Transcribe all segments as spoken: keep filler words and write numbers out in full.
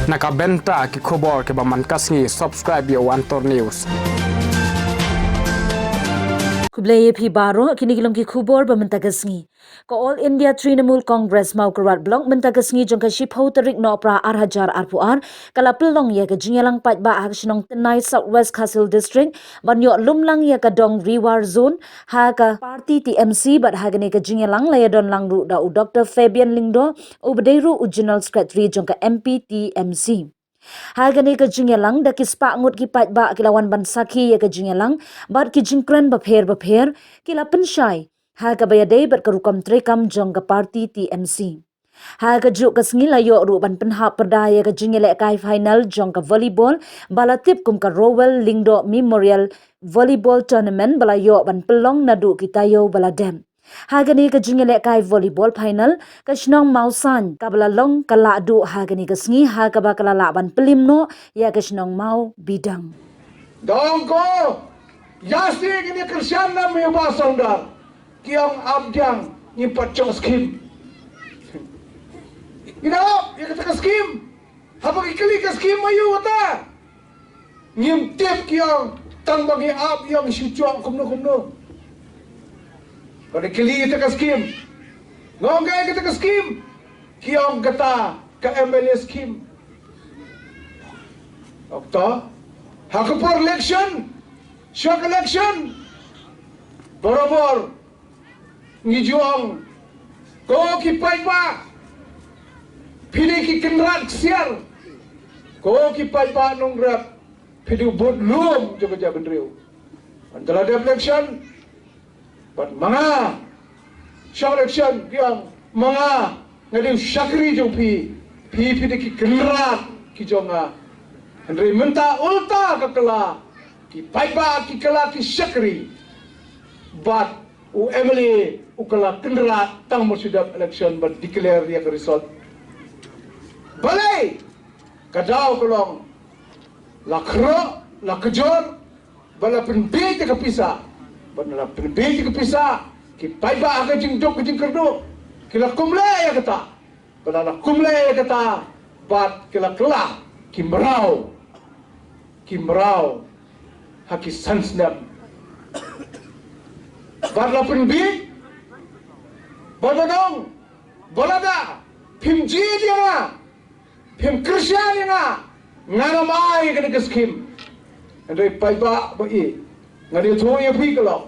Na ka bynta ki khubor kiba man ka sngi, subscribe ïa u Antor News. Khublei ïa phi baroh, kine ki long ki khubor ba mynta ka sngi. Ka All India Trinamool Congress Mawkyrwat Block mynta ka sngi jong ka shiphew tarik Nohprah ar hajar arphew ar ka la pynlong ïa ka jingïalang paidbah ha ka shnong Tynai, South West Khasi Hills District, ban ïoh lum lang ïa ka dong Ri War Zone ha ka party T M C. Bad ha kane ka jingïalang la ïadon lang ruh da u Doctor Fabian Lyngdoh, uba dei ruh u General Secretary jong ka M P T M C. Ha kane ka jingïalang, da ki spah ngut ki paidbah ki la wan ban sakhi ïa ka jingïalang, bad ki jingkren bapher bapher ki la pynshai ha kaba ïadei bad ka rukom treikam jong ka party T M C. Ha kajuh ka sngi la ïoh ruh ban pynhap pyrda ïa ka jingïalehkai final jong ka volleyball, ba la tip kum ka Rowell Lyngdoh Memorial Volleyball Tournament, ba la ïoh ban pynlong naduh ki taïew ba la dep. Ha kane ka jingïalehkai volleyball final, ka shnong Mawsaiñ kaba la long ka lahduh ha kane ka sngi, ha kaba ka la lah ban pynlip noh ïa ka shnong Mawbidang. Dong ko, ïa shi kine kyrshan na me ba songdar, ki ong ap diang, ngim pat jong skim. Ina ap ïa kata ka skim. Haba ki kylli ka skim aïu kata, ngim tip, ki ong tang ba ngi ap ïa ngi shu jong kumno kumno. Ka dei kylli kata ka skim. Ngong kai kata ka skim, ki ong kata ka M L A skim. Okto ha ka por election, shwa ka election, barabor ngi ju ong, ko ki paidbah, phi dei ki kynrad ksiar, ko ki paidbah nongrep, phi dei u budlum jong ka jaitbynriew. Hynda la dep election, bad ma nga, shong election, ki ong ma nga, nga dei u shakri jong phi, phi phi dei ki kynrad ki jong nga. Hynrei mynta ulta ka kylla, ki paidbah ki kylla ki shakri. Bad u M L A u kylla kynrad tang mar shu dep election bad declare ïa ka result. Balei? Ka daw ka long, la khroh, la kjor, ba la pynbiej ïa ka pisa. Ba la pynbiej ïa ka pisa, ki paidbah ha ka jingduk ka jingkyrduh ki la kumleh ïa kata. Ba la kumleh ïa kata, bad ki la kylla ki mraw, ki mraw ha ki san snem. Bad la pynbiej, bad la ong, ba lada phim jied ïa nga, phim kyrshan ïa nga, ngan ym ai kane ka skim. Hynrei paidbah ba ïeit, ngan ïathuh ïa phi ka long,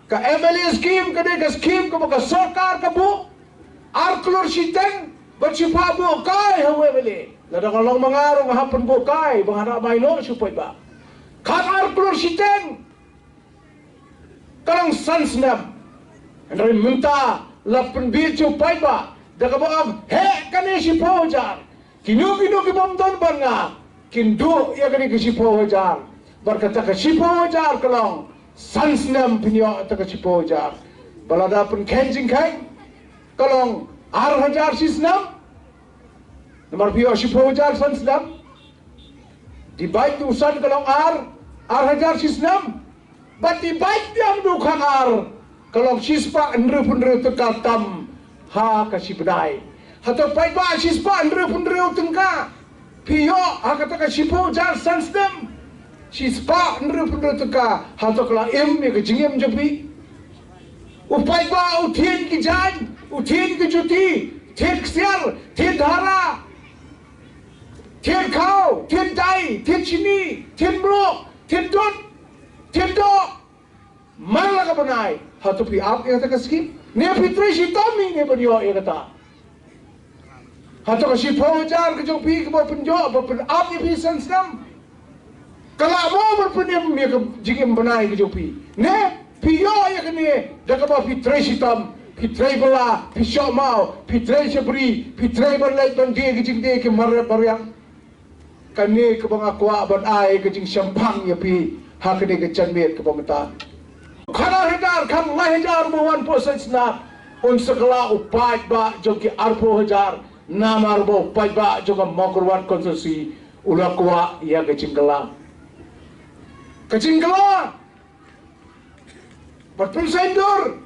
ka M L A skim ka dei ka skim kaba ka sorkar ka buh ar klur shiteng bad shiphah buh kai ha u M L A. Lada ka long ma nga ruh nga hap pynbuh kai ba ngan hap ai noh sha u paidbah. Khat ar klur shiteng ka long san snem. Hynrei mynta la pynbiej sha u paidbah da kaba ong, heh, kane shiphew hajar. Kino kino ki bym don bad nga kin duh ïa kane ka shiphew hajar. Bad kata ka shiphew hajar ka long san snem phin ïoh ïa kata ka shiphew hajar. Ba lada pynkheiñ jingkheiñ ka long ar hajar shi snem. Namar phi ïoh shiphew hajar san snem, divide u san ka long ar, ar hajar shi snem. Bad divide biang da u khatar ka long shispah hynriewphew hynriew tyngka tam ha ka shi bnai. Hato paidbah, shispah hynriewphew hynriew tyngka phi ïoh ha kata ka shiphew hajar san snem? Shispah hynriewphew hynriew tyngka, hato ka la im ïa ka jingim jong phi? U paidbah u thied ki jaiñ, u thied ki juti, thied ksiar, thied dhara, thied khaw, thied dai, thied shini, thied mluh, thied dud, thied doh man la ka bnai. Hato phi ap ïa kata ka skim? Ne phi trei shitom hi ne ban ïoh ïa kata? Hato ka shiphew hajar ka jong phi kaba pynïoh, ba pyn-ap ïa phi san snem, ka lah mo ban pynim ïa ka jingim bnai ka jong phi? Ne phi ïoh ïa kane da kaba phi trei shitom, phi trei bylla, phi shoh maw, phi trei shaphrang, phi trei ban leit ban die ki jingdie ki mar mariang? Kane kaba nga kwah ban ai ka jingshemphang ïa phi ha kane ka janmiet kaba mynta. Khatar hajar, khatlai hajar ba wan poi sait shnat, un sa kylla u paidbah jong ki arphew hajar, namar ba u paidbah jong ka Mawkyrwat constituency u la kwah ïa ka jingkylla. Ka jingkylla bad pynsaiñdur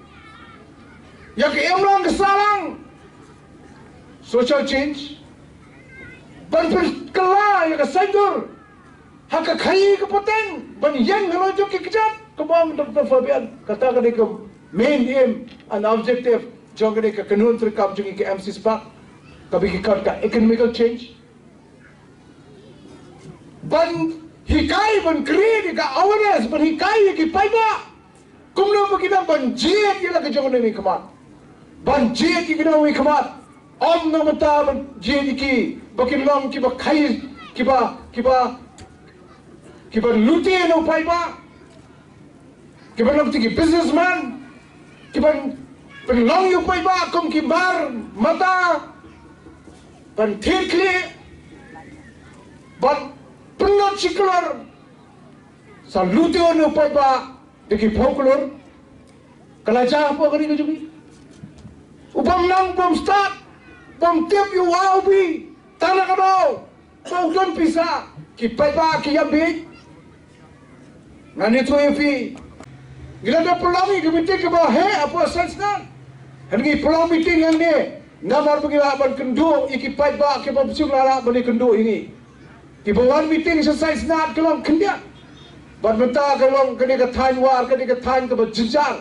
ïa ka imlang ka sahlang, social change. ban pynkylla ïa ka saiñdur ha ka khaii ka pateng ban ïeng halor jong ki kjat, kumba ong Doctor Fabian. Kata ka dei ka main aim and objective jong ka dei ka kynhun treikam jong ngi ka M C Spark, kaba ki khot ka economical change. Ban hikai, ban create ïa ka awareness, ban hikai ïa ki paidbah kumno ba ki dang ban jied ïa la ka jong ka nongmihkhmat. Ban jied ïa ki nongmihkhmat, ym na mynta ban jied ïa ki ba kin long kiba khaii, kiba, kiba, kiba lute na u paidbah, kiba long ki businessman, kiba pynlong ïa u paidbah kum ki mar mata, ban thied khlieh, ban pynlut shi klur, sa lute na u paidbah da ki phew klur. Ka la jia hapoh ka ri ka jong ngi. U bym nang, u bym stad, u bym tip ïa u A u B, tang na ka daw ba u don pisa, ki paidbah ki ïam bieit. Ngan ïathuh ïa phi, ngi la dep pynlong ïa ka meeting kaba heh hapoh Science Nat. Hynrei ngi pynlong meeting hangne namar ba ngi lah ban kynduh ïa ki paidbah kiba bym shym la lah ban ïakynduh ïa ngi. Kiba wan meeting sha Science Nat ki long khyndiat. Bad mynta ka long kane ka thaiñ War, kane ka thaiñ kaba jynjar.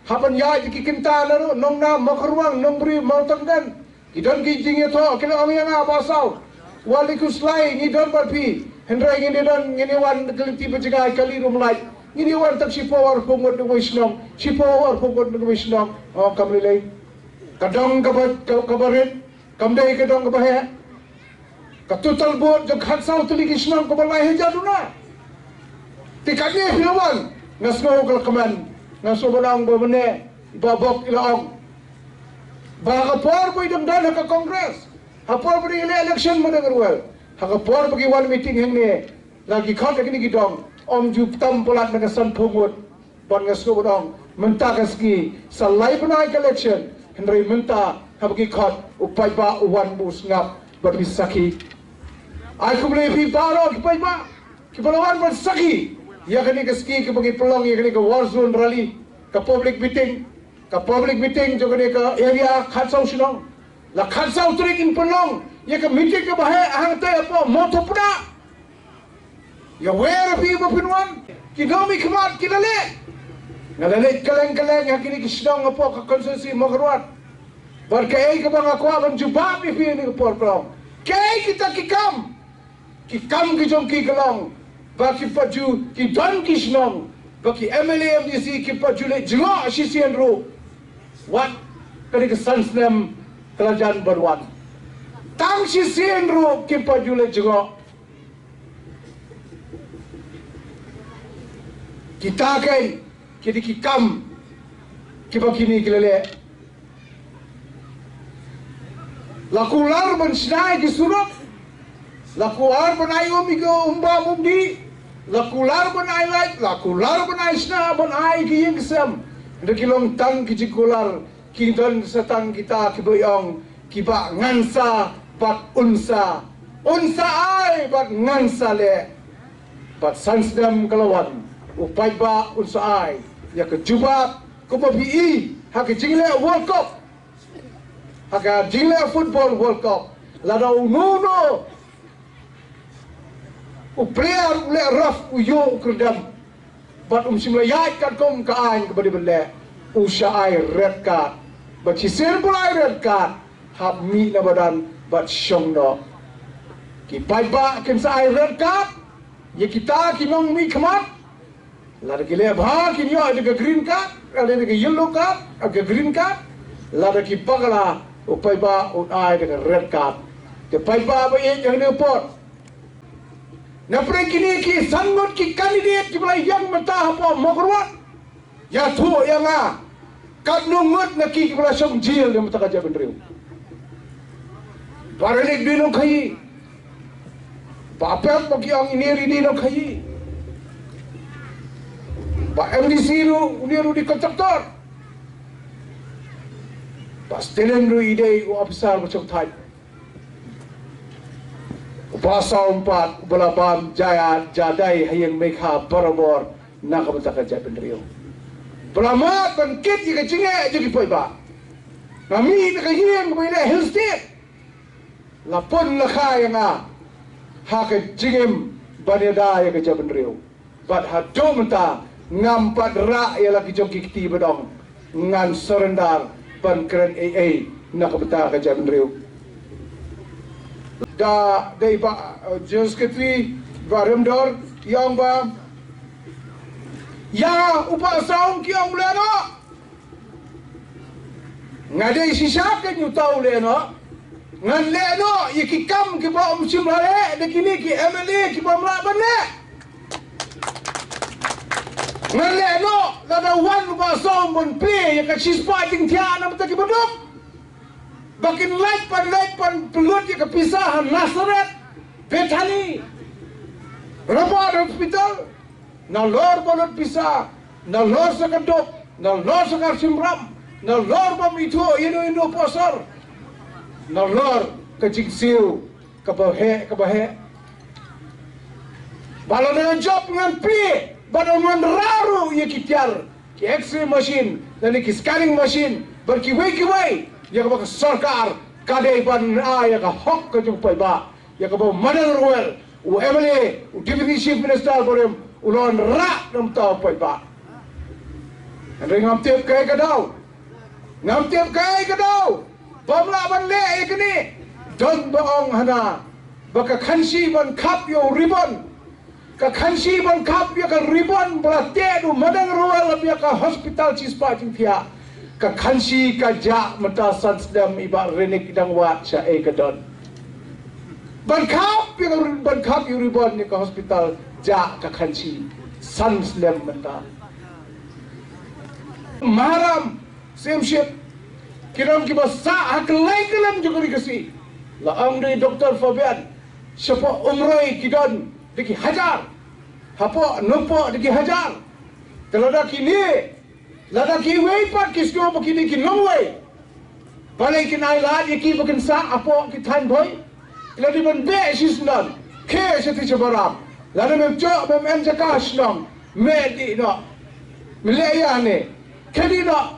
Hap ban ïaid ki kynta na ruh, Nongnam, Mawkyrwat, Nongbriew, Mawtanggan. Ki don ki jingïathoh, ki la ong ïa nga, Bah Saw, wat leh khuslai, ngi don bad phi. Hynrei ngin ïa don, ngin ïa wan ka lynti ba jngai, kali ruh mlai. Ngin ïa wan tang shiphew arphew ngut na kawei shnong, shiphew arphew ngut na kawei shnong. Oh, kam lei lei. Ka dong kaba, ka, kaba rit, kam dei ka dong kaba heh. Ka total vote jong khatsaw tylli ki shnong kumba lai hajar duna. Te katne phi la wan, nga sngew ka la kmen, nga sngew ba la ong ba mynne, ba bok i la ong. Ba ha ka por ba i dang don ha ka Congress, ha por ba dang i leh election ma dang ruh, ha ka por ba ki wan meeting hangne, la ki khot ha kine ki dong, ym ju tam palat na ka sanphew ngut. Bad nga sngew ba dang mynta ka sngi sa lai bnai ka election, hynrei mynta haba ki khot u paidbah u wan ba u sngap bad phi sakhi. Ai khublei phi baroh ki paidbah kiba la wan ban sakhi ïa kane ka sngi kaba ngi pynlong ïa kane ka War Zone Rally, ka public meeting, ka public meeting jong kane ka area khatsaw shnong. La khatsaw tarik ngin pynlong ïa ka meeting kaba heh hangtai hapoh Mawthohpdah. Ïa wer phi ba phin wan, ki nongmihkhmat ki la leh. Nga la leit kylleng kylleng ha kine ki shnong hapoh ka constituency Mawkyrwat. Bad kaei kaba nga kwah ban jubab ïa phi ha kane ka por ka long, kaei kita ki kam, ki kam ki jong ki ka long ba ki pat ju, ki don ki shnong ba ki M L A, M D C ki pat ju leit jngoh shisien ruh. Wat kane ka san snem ka la jan ban wan, tang shisien ruh kim pat ju leit jngoh. Kita keiñ ki dei ki kam kiba kine ki la leh. La kular ban shna ïa ki surok, la kular ban ai um ïa ki umbam umdih, la kular ban ai light, la kular ban ai shna, ban ai ïa ki ïing ki sem. Hynrei ki long tang ki jingkular, ki don sa tang kita kiba ong kiba ngan sa bad un sa, un sa ai bad ngan sa leh. Bad san snem ka la wan, u paidbah un sa ai ïa ka jubab kumba phi i ha ka jingleh World Cup, ha ka jingleh football World Cup. Lada uno uno u player u leh rough, u ïoh u kyrdem, bad um shym la ïaid katkum ka aiñ kaba dei ban leh, u sa ai red card. Bad shisien ba u la ai red card, hap mih na madan bad shong noh. Ki paidbah kin sa ai red card ïa kita ki nongmihkhmat. Lada ki leh bha kin ïoh da ka green card, lada da ka yellow card, ka green card. Lada ki bakla, u paidbah un ai da ka red card. Te paidbah ba ïeit ha kane ka por, na pdeng kine ki san ngut ki candidate kiba la ïeng mynta hapoh Mawkyrwat, ïathuh ïa nga, katno ngut na ki kiba la shong jel na mynta ka jaitbynriew? Ba Rilik dei nongkhaïi. Ba Pep ba ki ong ine ruh i dei nongkhaïi. Ba M D C ruh, une ruh dei kontraktor. Ba Stalin ruh i dei u ophisar ba shong thait. U Bah Sawmpat uba la bam jaiad jadai ha ïing Meikha barabor na ka bynta ka jaitbynriew. Ba la mad ban kit ïa ka jingeh jong ki paidbah. Nga mih na ka ïing ba i leh Hill State. La pun la kha ïa nga ha ka jingim ban ïada ïa ka jaitbynriew. Bad haduh mynta ngam pat rah ïa la ki jong ki kti ba dang, ngan surrender ban kren ei ei na ka bynta ka jaitbynriew. Da dei ba, eh, General Secretary ba Remdor ïa ong ba ïa u Bah Song ki ong leh noh. Nga dei shisha ka nyu tau leh noh. Ngan leh noh ïa ki kam kiba ym shym la leh da kine ki M L A kiba ym lah ban leh. Ngan leh noh lada wan u Bah Song ban plie ïa ka shispah jingthiah na bynta kiba duk. Ba kin lait ban lait ban pynlut ïa ka pisa ha Nazareth, Bethany, Rabat Hospital. Nalor ba lut pisa, nalor sa ka duk, nalor sa ka shimram, nalor bym ithuh ïa ino ino por sor, nalor ka jingsiew kaba heh kaba heh. Ba lada jop ngan plie, ba lada ngan rah ruh ïa ki tiar, ki X-ray machine, lane ki scanning machine, bad kiwei kiwei, ïa kaba ka sorkar ka dei ban ai ïa ka hok ka jong u paidbah. Ïa kaba u Madan Ruwel, u M L A, u Deputy Chief Minister barim, u la wanrah na bynta u paidbah. Hynrei ngam tip kaei ka daw. Ngam tip kaei ka daw bym lah ban leh ïa kane. Don ba ong hana ba ka khanshi ban khap ïa u ribbon, ka khanshi ban khap ïa ka ribbon ba la teh da u Madan Ruwel ïa ka hospital shispah jingthiah. Ka khanshi ka jah mynta san snem, i Bah Rynnick, i dang wad sha ei ka don. Ban khap ïa ka ri-, ban khap ïa u ribbon ïa ka hospital, jah ka khanshi san snem mynta. Maharam, Syiemship, ki long kiba sah ha kylleng kylleng jong ka ri Khasi. La ong da i Doktor Fabian, shapoh Umroi ki don da ki hajar, hapoh Nongpoh da ki hajar. Te lada kine, lada kiwei pat ki sngew ba kine ki nongwei, balei kin ailad ïa ki ba kin sah hapoh ki thaiñ Bhoi? Lada ban beh shisyndon, khie shatei shabaram. Lada mem jop, mem em jaka shnong, me dih noh, me leh ïa ne, khie dih noh.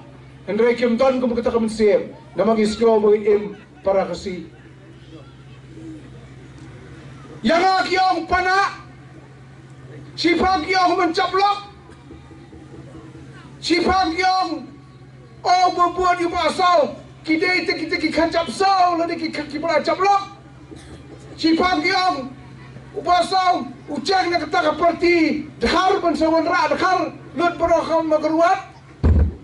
Hynrei kim don kum kata ka mynsiem, namar ki sngew ba ki im para Khasi. Ïa nga ki ong pana, shipang ki ong man chap lok, shipang ki ong, oh, ba bun ïa u Bah Saw, ki dei te kita ki kha chap saw, lane ki kha ki ba la chap lok. Shipang ki ong, u Bah Saw u cheng na kata ka party dkhar ban sa wanrah dkhar, lut baroh ha Mawkyrwat.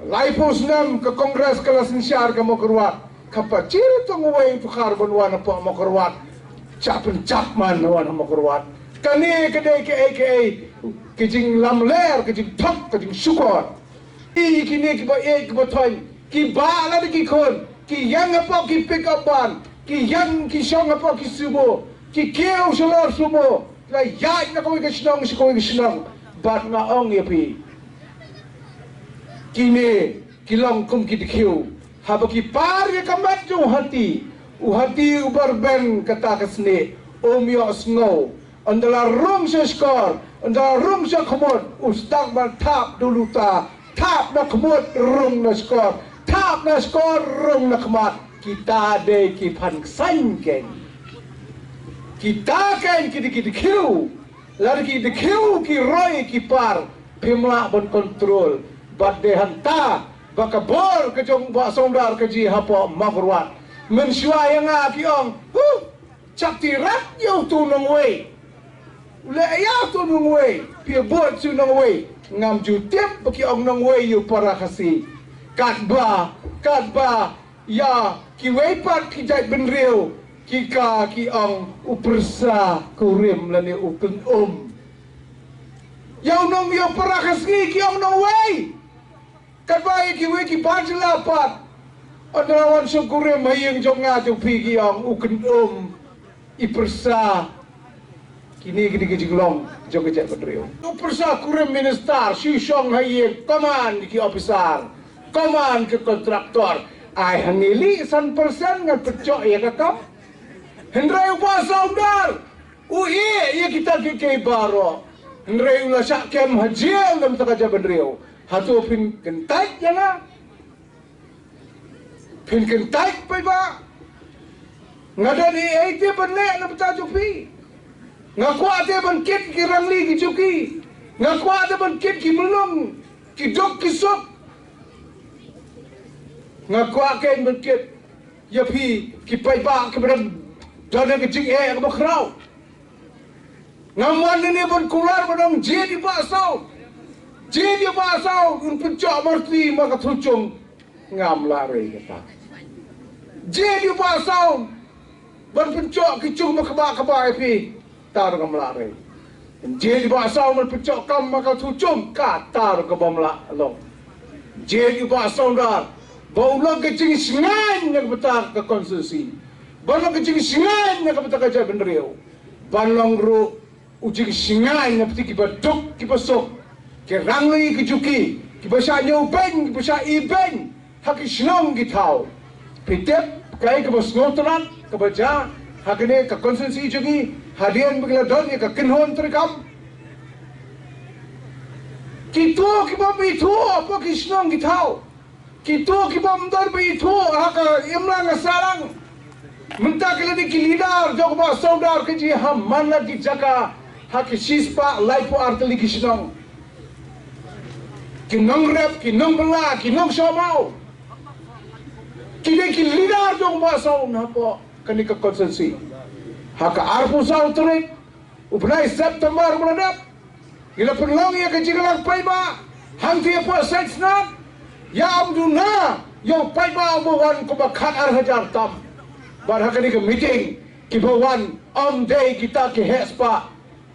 Laiphew snem ka Congress ka la synshar ka Mawkyrwat. Ka pachir tang uwei u dkhar ban wan hapoh Mawkyrwat. Chap pynchap man wan ha Mawkyrwat. Kane ka dei kaei kaei, ka jinglamler, ka jingthok, ka jingshukor. I kine kiba ïeit kiba thoiñ, ki bah lane ki khun, ki ïeng hapoh ki pick up van, ki ïeng ki shong hapoh ki sumo, ki kiew shalor sumo, ki la ïaid na kawei ka shnong sha kawei ka shnong. Bad nga ong ïa phi, kine ki long kum ki dkhiew. Haba ki par ïa ka met jong u hati, u hati uba rben kata ka snieh, um ïohsngew. Ynda la rung sha shkor, ynda la rung sha khmut, u sdang ban thap da u luta, thap na khmut, rung na shkor, thap na shkor, rung na khmat. Kita dei ki phan ksaiñ keiñ. Kita keiñ ki dei ki dkhiew. Lada ki dkhiew ki roi ki par, phim lah ban kontrol. Bad dei hangta ba ka bor ka jong Bah Songdar ka jia hapoh Mawkyrwat. Mynshuwa ïa nga ki ong, huh, chak tirat ïa uto u nongwei. U leh ïa uto u nongwei, phi bud shu nongwei. Ngam ju tip ba ki ong nongwei ïa u para Khasi. Katba, katba ïa kiwei pat ki jait bynriew, ki ka ki ong u pyrsa kurim lane u kynum. Ïa u nong, ïa u para Khasi ki ong nongwei. Katba ïa kiwei ki bachelor pat, ynda la wan shong kurim ha ïing jong nga jong phi ki ong u kynum, i pyrsa. Kine ki dei ki jinglong jong ka jaitbynriew. U pyrsa kurim minister shu shong ha ïing, command ki officer, command ki contractor. Ai hangne leh san percent ngan pynjot ïa ka kam. Hynrei u Bah Songdar u ïeh ïa kita kiei kiei baroh. Hynrei u la shah kem ha jail na bynta ka jaitbynriew. Hato phin kyntait ïa nga? Phin kyntait paidbah? Nga don ei ei te ban leh na bynta jong phi. Nga kwah te ban kit ki rangli ki juki. Nga kwah te ban kit ki mlung, ki duk ki suk. Nga kwah kein ban kit ïa phi ki paidbah kiba dang don ha ka jingeh kaba khraw. Ngam wan hangne ban kular ban ong jied ïa u Bah Saw. Jied ïa u Bah Saw, un pynjop marti ma ka thul jong. Ngam lah rei kata. Jied ïa u Bah Saw ban pynjop ki jong ma kaba kaba ïa phi. Tar ngam lah rei. Jied ïa u Bah Saw ban pynjop kam ma ka thul jong, kata ruh kaba ym lah long. Jied ïa u Bah Sawdar ba u long ka jingshngaiñ na ka bynta ka constituency, ba long ka jingshngaiñ na ka bynta ka jaitbynriew, ba long ruh u jingshngaiñ na pyrthei kiba duk kiba suk, ki rangli ki juki, kiba shah ñiewbeiñ, kiba shah ibeiñ ha ki shnong ki thaw. Phi tip kaei kaba sngewtynnat kaba jia ha kane ka constituency jong ngi hadien ba ki la don ïa ka kynhun treikam? Kito kiba bym ithuh hapoh ki shnong ki thaw, kito kibym don ba ithuh ha ka imlang ka sahlang, mynta ki la dei ki leader jong u Bah Sawdar Kynjih ha man la ki jaka ha ki shispah laiphew artylli ki shnong. Ki nongrep, ki nongbylla, ki nongshaw maw, ki dei ki leader jong u Bah Saw hapoh kane ka constituency. Ha ka arphew saw tarik u bnai September ba la dep, ngi la pynlong ïa ka jingïalang paidbah hangtei hapoh Saitsnad. Ïa ym duna ïa u paidbah uba wan kumba khatar hajar tam. Bad ha kane ka meeting kiba wan ym dei kita ki heh spah,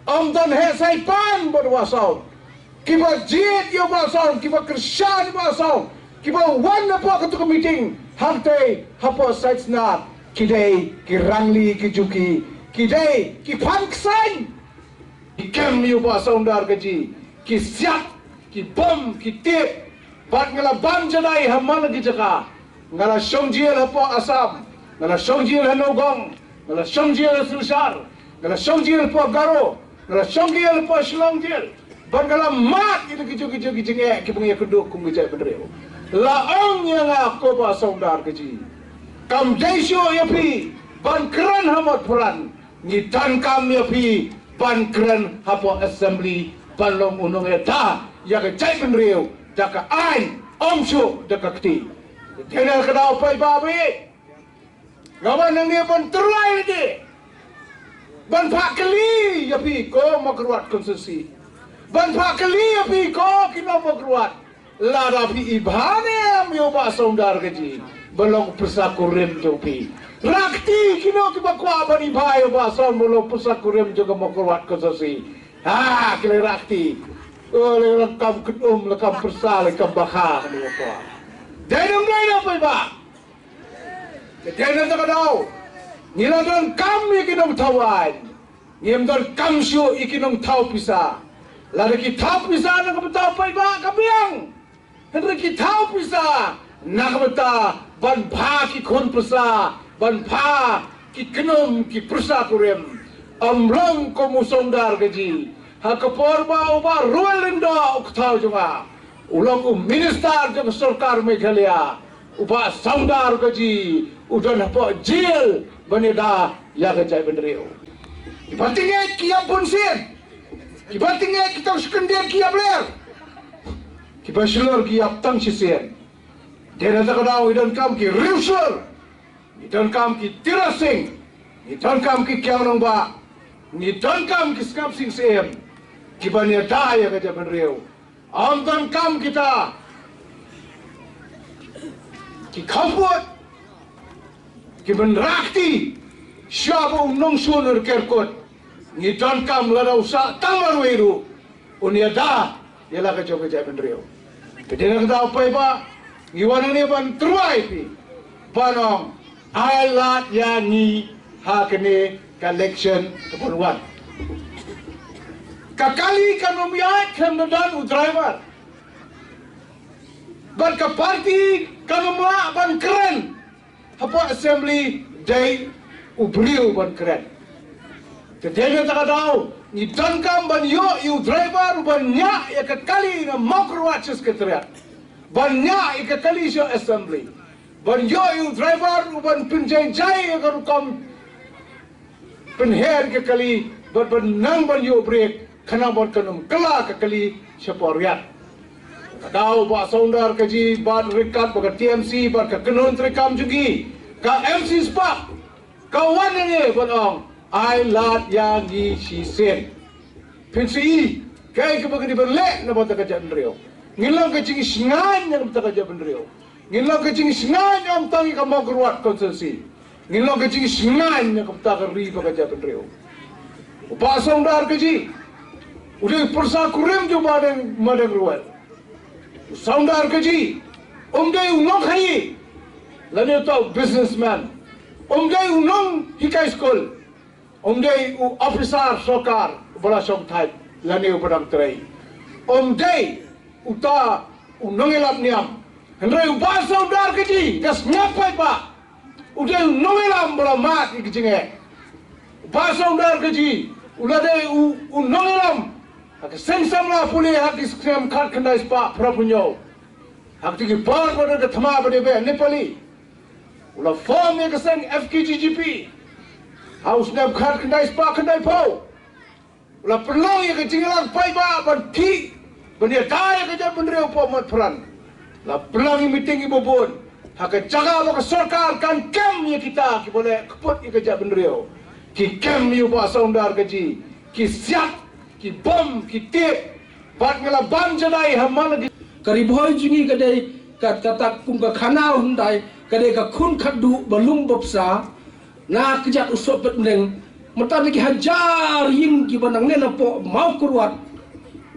ym don heh saipan bad u Bah Saw. Kiba jied ïa u Bah Saw, kiba kyrshan ïa u Bah Saw, kiba wan hapoh katu ka meeting hangtei hapoh Saitsnad, ki dei ki rangli ki juki, ki dei ki phan ksaiñ. Ki kem ïa u Bah Sawdar Kynjih, ki siat, ki bom, ki tip. Bad nga la bam jadai ha man la ki jaka. Nga la shong jail hapoh Assam, nga la shong jail ha Nagaon, nga la shong jail ha Silchar, nga la shong jail hapoh Garo, nga la shong jail hapoh Shillong jail. Bad nga la mad ïa ki jong ki jong ki jingeh kiba ngi ïakynduh kum ki jaitbynriew. La ong ïa nga ko Bah Sawdar Kynjih, kam dei shuh ïa phi ban kren ha mot pran. Ngi donkam ïa phi ban kren hapoh assembly ban long u nongïada ïa ka jaitbynriew da ka aiñ, ym shuh da ka kti. Te na ka daw paidbah ba ïeit, nga wan hangne ban tyrwa lade, ban phah kylli ïa phi ko Mawkyrwat constituency, ban phah kylli ïa phi ko ki nong Mawkyrwat. Lada phi ibha ne em ïa u Bah Sawdar Kynjih ba long pyrsa kurim jong phi, rakti kino kiba kwah ban ibha ïa u Bah Saw ba long pyrsa kurim jong ka Mawkyrwat constituency. Ha, ki la rakti. O, la kam kynum, la kam pyrsa, la kam bakha, kane ka kwah. Dei ne ym dei, paidbah? Te dei na kata ka daw ngi la donkam ïa ki nongthaw aiñ. Ngim donkam shuh ïa ki nongthaw pisa. Lada ki thaw pisa na ka bynta paidbah ka biang. Hynrei ki thaw pisa na ka bynta ban bha ki khun pyrsa, ban bha ki kynum ki pyrsa kurim. Ym long kum u Sawdar Kynjih. Ha ka por ba u Bah Ruel Lyngdoh u kthaw jong nga, u long u minister jong ka sorkar Meghalaya, u Bah Sawdar Kynjih u don hapoh jail ban ïada ïa ka jaitbynriew. Kiba tyngeh ki ïap bunsien, kiba tyngeh ki tong shu kyndit ki ïap ler, kiba shlur ki ïap tang shisien. Te na kata ka daw ngi donkam ki riewshlur, ngi donkam ki Tirasing, ngi donkam ki Kiang Nangbah, ngi donkam ki sngap sing syiem kiban ïada ïa ka jaitbynriew. Ym donkam kita ki khawpud kiban rakti shuwa ba u nongshun u kerkut. Ngi donkam lada u sah tang marwei ruh un ïada ïa la ka jong ka jaitbynriew. Te dei na kata paidbah ngi wan hangne ban tyrwa ïa phi ban ong ai lad ïa ngi ha kane ka election kaban wan. Ka kali kan ym ïaid khlem da don u driver. Bad ka party kan ym lah ban kren hapoh assembly, dei u briew ban kren. Te dei na kata ka daw ngi donkam ban ïoh ïa u driver uban ñiah ïa ka kali na Mawkyrwat Secretariat, ban ñiah ïa ka kali sha assembly, ban ïoh ïa u driver uban pynjai jai ïa ka rukom pynher ïa ka kali bad ban nang ban ïoh brek, khnang ban kan ym kylla ka kali shapoh riat. Ka daw Bah Sawdar Kaji bad ryngkat bad ka T M C bad ka kynhun treikam jong ki, ka M C Spark, ka wan ïa ngi ban ong, ai lad ïa ngi shisien. Phin sa i kaei kaba ngi dei ban leh na bynta ka jaitbynriew. Ngin long ka jingshngaiñ na bynta ka jaitbynriew. Ngin long ka jingshngaiñ ym tang ïa ka Mawkyrwat constituency. Ngin long ka jingshngaiñ ïa ka bynta ka ri bad ka jaitbynriew. U Bah Sawdar Kaji u dei u pyrsa kurim jong Bah Deng, Bah Deng Ruwet. U Sawdar Kaji um dei u nongkhaii lane uta u businessman. Um dei u nonghikai skul. Um dei u ophisar sorkar uba la shongthait lane uba dang trei. Um dei uta u nongïalam niam. Hynrei u Bah Sawdar Kaji, nga sngap paidbah, u dei u nongïalam ba la mad ïa ka jingeh. U Bah Sawdar Kaji u la dei u, u nongïalam ha ka seng samla pule ha ki snem khatkhyndai spah phra phew hynñiew, ha kata ki por ba don ka thma ba dei beh Nepali. U la form ïa ka seng F K J G P ha u snem khatkhyndai spah khyndai phew. U la pynlong ïa ka jingïalang paidbah ban khih ban ïada ïa ka jaitbynriew hapoh Mawphanrang. La pynlong ïa meeting iba bun ha ka jaka ba ka sorkar kan kem ïa kita kiba leh kput ïa ka jaitbynriew. Ki kem ïa u Bah Sawdar Kaji, ki siat, ki bom, ki tied. Bad nga la bam jadai ha man la ki. Ka Ri Bhoi jong ngi ka dei ka, kata kum ka khana u hyndai, ka dei ka khun khatduh ba lum ba bsa na kjat u sohpet mneng. Mynta da ki hajar ïing kiba nangne napoh Mawkyrwat,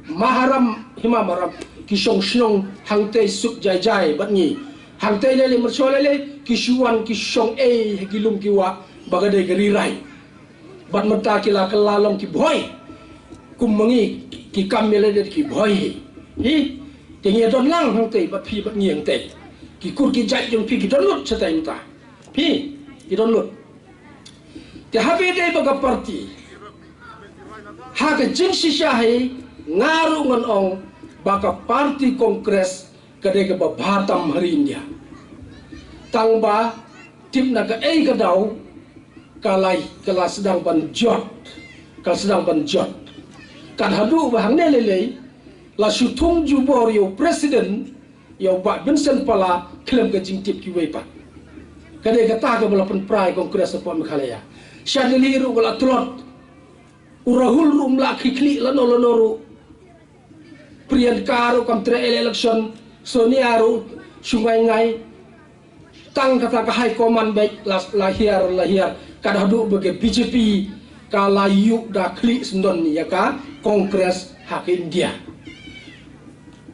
Maharam, Hima Maharam, ki shong shnong hangtei suk jai jai bad ngi. Hangtei lei lei, mynshuwa lei lei ki shu wan ki shong ei ha ki lum ki wah ba ka dei ka Ri Rai. Bad mynta ki la kylla long ki Bhoi. Kum ma ngi ki kam ïa lade ki Bhoi hi. Hi. Te ngi don lang hangtei bad phi bad ngi hangtei. Ki kur ki jait jong phi ki don lut shatei mynta. Phi ki don lut. Te haba ïadei bad ka party, ha ka jingshisha hi nga ruh ngan ong ba ka party Congress ka dei kaba bha tam ha ri India. Tang ba tip na kaei ka daw ka la, ka la sdang ban jot, ka la sdang ban jot. Kat haduh ba hangne lei lei la shu thung jubor ïa u president, ïa u Bah Vincent Pala khlem ka jingtip kiwei pat. Ka dei kata kaba la pynpra ïa Congress hapoh Meghalaya. Sha Delhi ruh ka la tlot. U Rahul ruh um lah khlieh lano lano ruh. Priyanka ruh kam trei election, Sonia ruh shu ngai ngai. Tang kata ka high command beit la, la hiar, la hiar. Kat haduh ba ka B J P ka la ïuh da khlieh sngewdon ïa ka Congress ha ka India.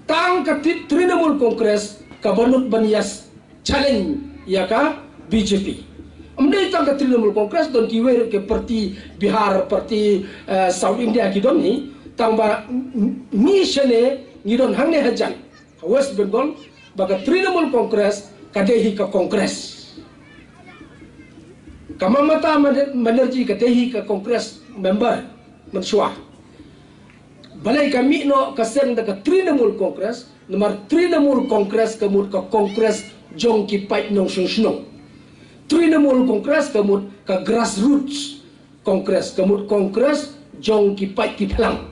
Tang ka Tri-, Trinamool Congress kaba nud ban ïa challenge ïa ka B J P. Ym dei tang ka Trinamool Congress, don kiwei ruh ki party Bihar, party, eh, South India ki don hi. Tang ba ngi shane ngi don hangne hajan ha West Bengal ba ka Trinamool Congress ka dei hi ka Congress. Ka Mamata Banerjee ka dei hi ka Congress member mynshuwa. Balei ka mih noh ka seng da ka Trinamool Congress? Namar Trinamool Congress ka mut ka Congress jong ki paid nongshong shnong. Trinamool Congress ka mut ka grassroots Congress, ka mut Congress jong ki paid ki phlang.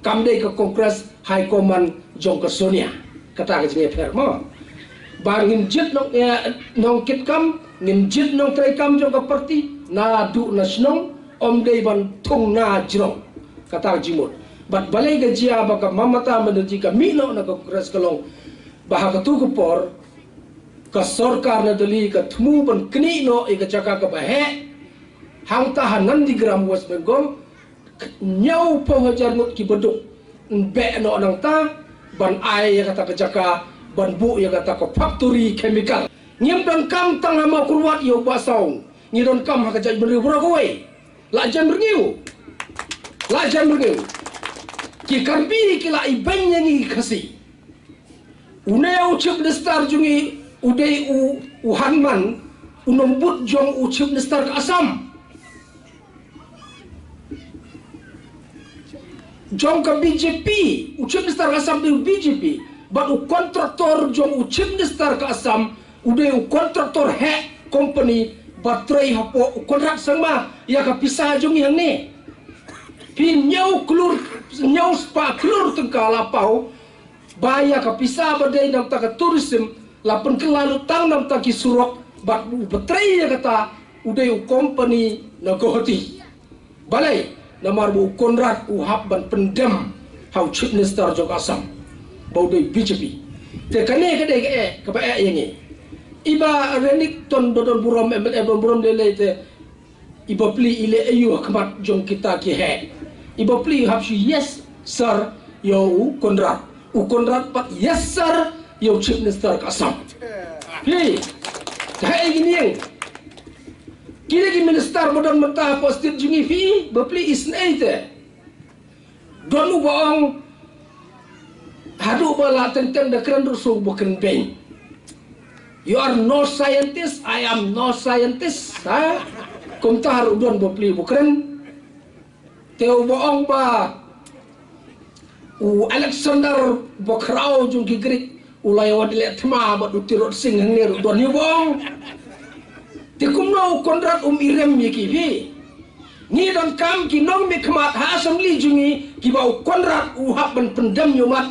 Kam dei ka Congress high command jong ka Sonia. Kata ka jingïapher mo. Ba ngin jied nong, eh, nongkitkam, ngin jied nongtreikam jong ka party naduh na shnong, ym dei ban thung na jrong. Kata ka jingmut. Bad balei ka jia ba ka Mamata Banerjee ka mih noh na ka Congress ka long ba ha katu ka por ka sorkar na Delhi ka thmu ban knieh noh ïa ka jaka kaba heh hangta ha Nandigram, West Bengal, hynñiewphew hajar ngut kiba duk. Yn beh noh nangta ban ai ïa kata ka jaka ban buh ïa kata ka factory chemical. Ngim donkam tang ha Mawkyrwat ïa u Bah Saw, ngi donkam ha ka jaitbynriew baroh kawei. La jan rngiew. La jan rngiew. Ki Karbi ki la ibeiñ ïa ngi Khasi. Une u Chief Minister jong ngi u dei u, u Hanuman, u nongbud jong u Chief Minister ka Assam. Jong ka B J P, u Chief Minister ka Assam dei u B J P, bad u contractor jong u Chief Minister ka Assam u dei u contractor heh company ba trei hapoh u Conrad Sangma, ïa ka pisa jong ngi hangne. Phi hynñiew klur, hynñiew spah klur tyngka la paw ba ïa ka pisa ba dei namta ka tourism la pynkylla lut tang namta ki surok bad u ba trei ïa kata u dei u company na Guwahati. Balei? Namar ba u Conrad u hap ban pyndem ha u Chief Minister jong Assam ba u dei B J P. Te kane ka dei ka eh kaba eh ïa ngi. I Bah Renikton ba don burom, M L A ba don burom lei lei te i bapli i leh aïu ha khmat jong kita ki heh? I bapli i hap shu yes sir ïa u Conrad. U Conrad pat yes sir ïa u Chief Minister ka Assam. Phi, te heh ïa ki nieng. Kine ki minister ba don mynta hapoh state jong ngi, phi bapli i snei te. Don uba ong haduh ba la teng teng da kren ruh shuh ba kren beiñ. You are no scientist, I am no scientist, ha? Kumta ruh don bapli ba kren. Te uba ong ba u Alexander ba khraw jong ki Greek u la ïa wad leh thma bad u Tirot Sing hangne ruh don hi uba ong. Te kumno u Conrad um irem ïa ki, phi? Ngi donkam ki nongmihkhmat ha assembly jong ngi kiba u Conrad u hap ban pyndem ïa u mat.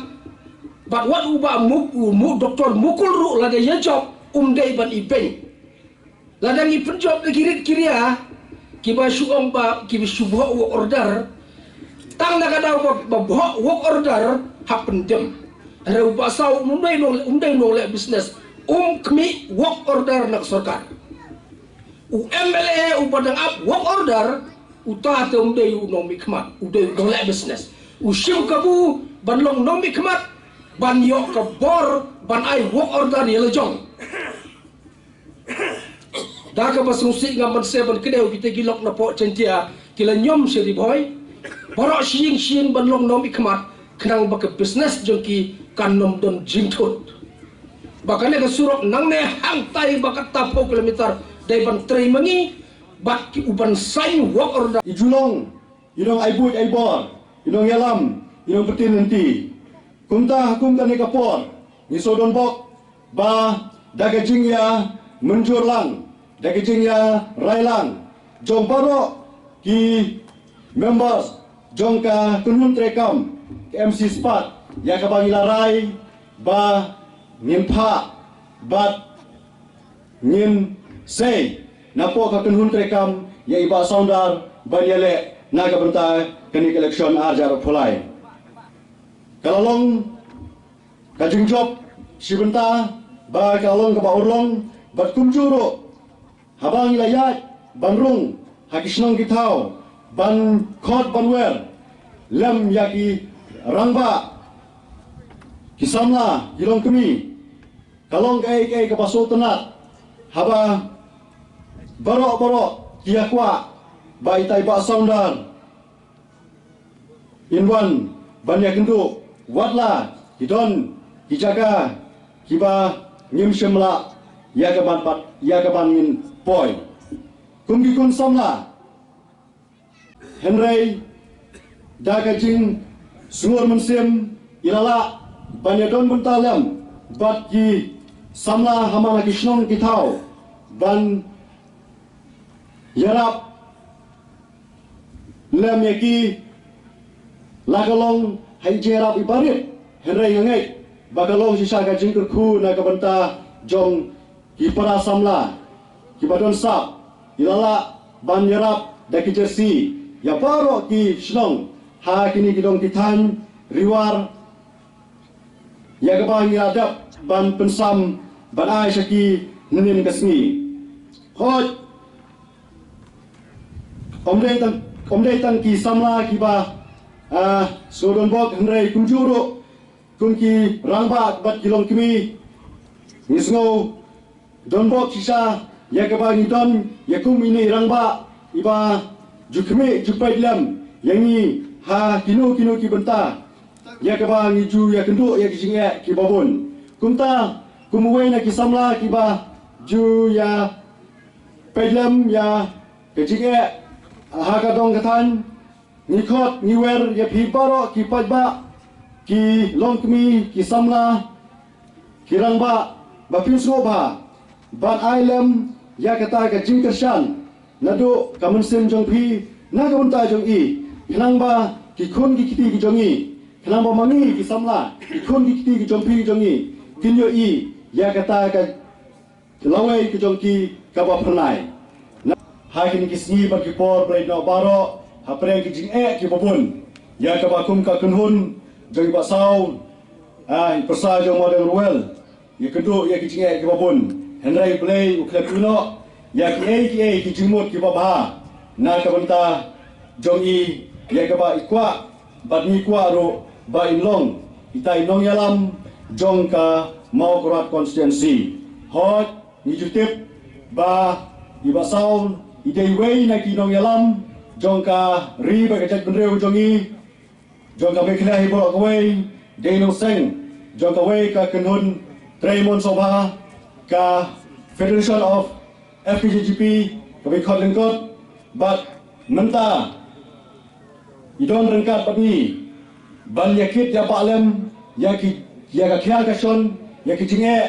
Bad wat uba muk u muk Doctor Mukul ruh lada ïa jop um dei ban ibeiñ. Lada ngi pynjop da ki rit ki ria kiba shu ong ba kiba shu bhoh work order. Tang na ka daw ba, ba bhoh work order hap pyndem. Hynrei u Bah Saw um dei nong, um dei nongleh business, um khmih work order na ka sorkar. U M L A uba dang ap work order, uta te um dei u nongmihkhmat, u dei u nongleh business. U shim kabu ban long nongmihkhmat, ban ïoh ka bor ban ai work order ïa la jong. Da kaba sngewsih ngam ban seh ban kdew, kita ki lok na poh Jaintia ki la ñiom sha Ri Bhoi. Baroh shi ïing shi ïing ban long nongmihkhmat khnang ba ka business jong ki kan ym don jingthut. Ba kane ka surok nangne hangtai ba kata phew kilometer dei ban trei ma ngi bad ki u ban sign work order. I ju long i nongai buit ai bor, i nongïalam, i nongpyrtin lynti. Kumta ha kum kane ka por ngi shu don bok ba da ka jingïamynjur lang, da ka jingïarai lang jong baroh ki members jong ka kynhun treikam ka M C Spat, ïa kaba ngi la rai ba ngin phah bad ngin sei na poh ka kynhun treikam ïa i Bah Soundar ban ïaleh na ka bynta kane ka election ar hajar arphew lai. Ka la long ka jingjop shi bynta ba ka la long kaba urlong bad kumjuh ruh haba ngi la ïaid ban rung ha ki shnong ki thaw ban khot ban wer lem ïa ki rangbah, ki samla, ki longkmie, ka long kaei kaei kaba sngewtynnat haba baroh baroh ki ïa kwah ba itai Bah Soundar in wan ban ïakynduh, watla ki don ki jaka kiba ngim shym lah ïa ka ban pat, ïa ka ban ngin poi kum ki khun samla. Hynrei da ka jingsngur mynsiem i la lah ban ïadon bynta lem bad ki samla ha man la ki shnong ki thaw ban ïarap lem ïa ki. La ka long ha i jingïarap i barit, hynrei nga ngeit ba ka long shisha ka jingkyrkhu na ka bynta jong ki para samla kiba don sap, i la lah ban ïarap da ki jersey ïa baroh ki shnong ha kine ki dong ki thaiñ Ri War, ïa kaba ngi la dep ban pynsam ban ai sha ki hynnin ka sngi. Hooid, ym dei tang, ym dei tang ki samla kiba, ah, sngewdon bok, hynrei kumjuh ruh kum ki rangbah bad ki longkmie, ngi sngew don bok shisha ïa kaba ngi don ïa kum ine i rangbah iba ju khmih ju peit lem ïa ngi ha kino kino ki bynta, ïa kaba ngi ju ïakynduh ïa ki jingeh kiba bun. Kumta kum uwei na ki samla kiba ju ïa peit lem ïa ka jingeh ha ka dong ka thaiñ, ngi khot ngi wer ïa phi baroh ki paidbah, ki longkmie, ki samla, ki rangbah, ba phin sngewbha ban ai lem ïa kata ka jingkyrshan naduh ka mynsiem jong phi na ka bynta jong i. Khnang ba ki khun ki kti ki jong ngi, khnang ba ma ngi ki samla, ki khun ki kti ki jong phi ki jong ngi kin ïohi ïa kata ka lawei ka jong ki kaba phyrnai. Na, ha kine ki sngi bad ki por, Blei, na baroh hapdeng ki jingeh kiba bun, ïa kaba kum ka kynhun jong i Bah Saw, ah, i pyrsa jong Madeng Ruwel, ïa kynduh ïa ki jingeh kiba bun. Hynrei Blei u khlem ïehnoh ïa kiei kiei ki jingmut kiba bha na ka bynta jong i, ïa kaba i kwah bad ngi kwah ruh ba in long ita i nongïalam jong ka Mawkyrwat constituency. Hooid, ngi ju tip ba i Bah Saw i dei iwei na ki nongïalam jong ka ri bad ka jaitbynriew jong ngi, jong ka Meghalaya hi baroh kawei, dei nongseng jong kawei ka kynhun trei mon sngewbha, ka Federation of F K J G P, kaba i khot lyngkot. Bad mynta i don ryngkat bad ngi ban ïakit ïabah lem ïa ki, ïa ka khiah ka shon, ïa ki jingeh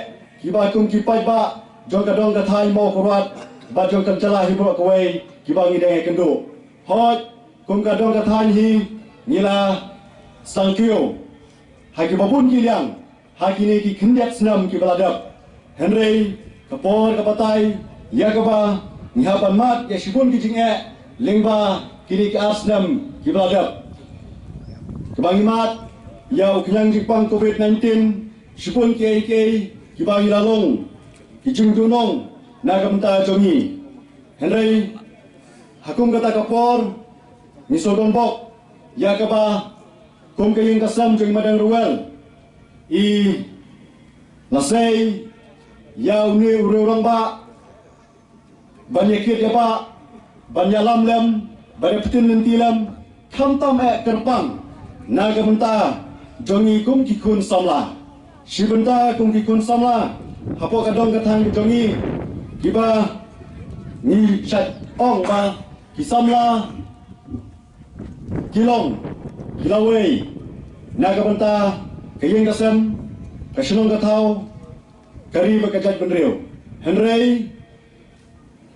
kiba kum ki paidbah jong ka dong ka thaiñ Mawkyrwat bad jong ka jylla hi baroh kawei kiba ngi dang ïakynduh. Hooid, kum ka dong ka thaiñ hi ngi la sangkiew ha kiba bun ki liang ha kine ki khyndiat snem kiba la dep. Hynrei ka por ka batai ïa kaba ngi hap ban mad ïa shibun ki jingeh lyngba kine ki ar snem kiba la dep, kaba ngi mad ïa u khñiang jingpang covid nineteen, shibun kiei kiei kiba ngi la long ki jingduhnong na ka bynta jong ngi. Hynrei ha kum kata ka por ngi sngewdon bok ïa kaba kum ka ïing ka sem jong i Madeng Ruwel i la sei ïa une u riew rangbah ban ïakit ïabah, ban ïalam lem, ban ïapyntip lynti lem, khamtam eh kyrpang na ka bynta jong ngi kum ki khun samla. Shi bynta kum ki khun samla hapoh ka dong ka thaiñ ka jong ngi kiba ngi shait ong ba ki samla ki long ki lawei na ka bynta ka ïing ka sem, ka shnong ka thaw, ka ri bad ka jaitbynriew. Hynrei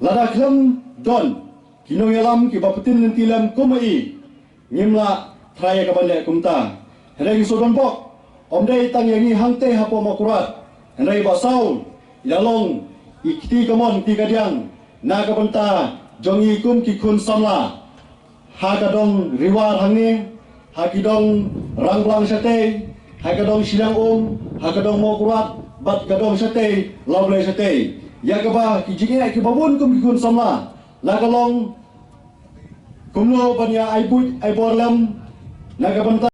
lada khlem don ki nongïalam kiba pyntip lynti lem kum ma i, ngim lah trai ïa ka ban leh kumta. Hynrei ngi sngewdon bok, ym dei tang ïa ngi hangtei hapoh Mawkyrwat, hynrei Bah Saw i la long i kti kamon kti kadiang na ka bynta jong ngi kum ki khun samla ha ka dong Ri War hangne, ha ki dong Rangblang shatei, ha ka dong Shiliang Um, ha ka dong Mawkyrwat bad ka dong shatei Lawblei shatei. Ïa kaba ki jingeh kiba bun kum ki khun samla la ka long kumno ban ïa ai buit ai bor lem na ka bynta